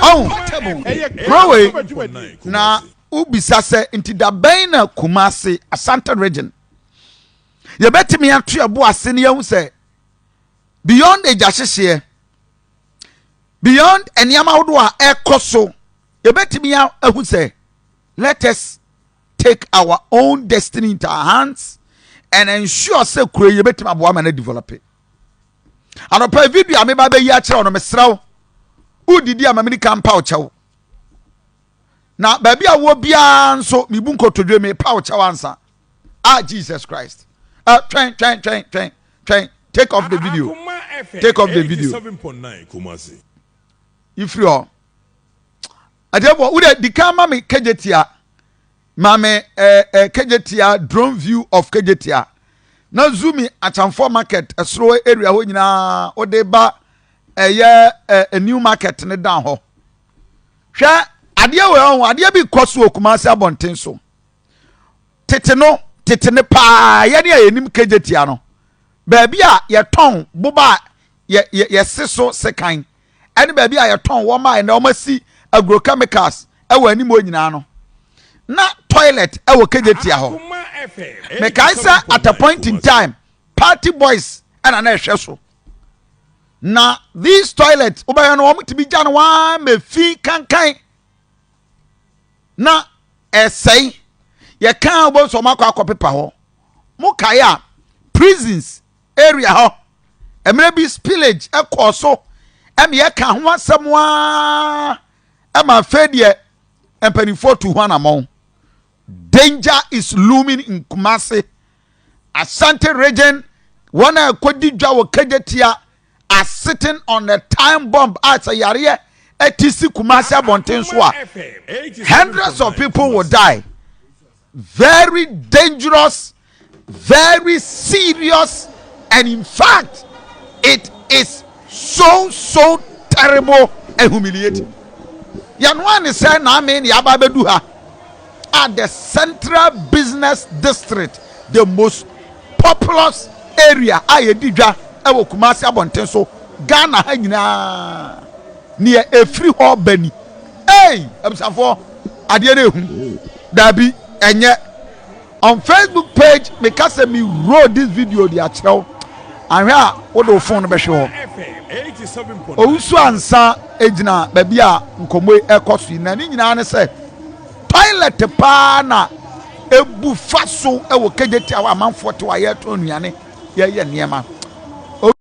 Ɔn kuro wei na wobisa sɛ, nti da bɛn na Kumase, Asante Region, yɛbɛtumi ato ɛbo ase ne yɛhu sɛ beyond agya hyehyeɛ, beyond nneɛma ahodoɔ a ɛkɔ so, yɛbɛtumi ahu sɛ let us take our own destiny into our hands and ensure sɛ kuro yi yɛbɛtumi aboa ma no develop? Anɔpa video a meba bɛyi akyerɛ wo no, mesrɛ wo, wodidi a, ma mene ka mpa wo kyɛw, na baabi a wɔ biara nso mebu nkotodwe mepa wo kyɛw ansa. Ah, Jesus Christ! Twɛn, twɛn, twɛn, twɛn, twɛn. Take off the video, take off the video. Ifiri hɔ adeɛ wode di kan ma me Kejetia, ma me ɛɛ ɛɛ Kejetia, drone view of Kejetia, na zoom Akyamfoɔ Market ɛsoro area hɔ nyinaa, wode ba ɛyɛ ɛɛ New Market ne dan hɔ. Hwɛ adeɛ wɔ ɛho, adeɛ bi kɔ so wɔ Kumasi abɔnten so. Tete no, tete ne paa, yɛne a yɛnim Kejetia no, baabi a yɛtɔn boba a yɛ yɛ yɛse so sekan, ɛne baabi a yɛtɔn wɔn a ɛnɛ wɔn asi agrochemicals ɛwɔ anim hɔ nyinaa no, na toilet ɛwɔ Kejetia hɔ. Mekae sɛ at a point in time, party boys ɛna na ɛhwɛ so, na these toilet wobɛyɛ no, wɔn tumi gya no waa ma fi kankan na ɛsɛe. Yɛka wobɔ nso, wɔn akɔ akɔpepa hɔ. Mo kae a, prisons area hɔ, mmerɛ bi spillage ɛkɔɔ so, ɛna yɛka ho asɛm waa, ɛma afei deɛ mpanimfoɔ tu ho anammɔn. Danger is looming in Kumasi, Asante Region. Wɔn a ɛkɔdi dwa wɔ Kejetia are sitting on a time bomb a sɛ yareɛ ɛti si Kumasi abɔnten so a, hundreds of people will die. Very dangerous, very serious, and in fact it is so so terrible and humiliating. Yɛnoa ne sɛ naame ne yɛaba abɛdu ha at the Central Business District, the most populous area a yɛdi dwa ɛwɔ Kumasi abɔnten so, Ghana ha nyinaa, neɛ efiri hɔ bani. Ei, abusuafoɔ, adeɛ no ehu daabi. Ɛnyɛ on Facebook page meka sɛ mi roll this video de akyerɛw ahwɛ a, wode wo phone no bɛhwɛ hɔ. Owusu ansa gyina baabi a nkɔmmɔ yi ɛkɔ so yi, na ne nyinaa ne sɛ toilet paa na ebu fa so ɛwɔ Kejetia hɔ. Amanfoɔ te hɔ a yɛretɔn nnuane, yɛyɛ nneɛma.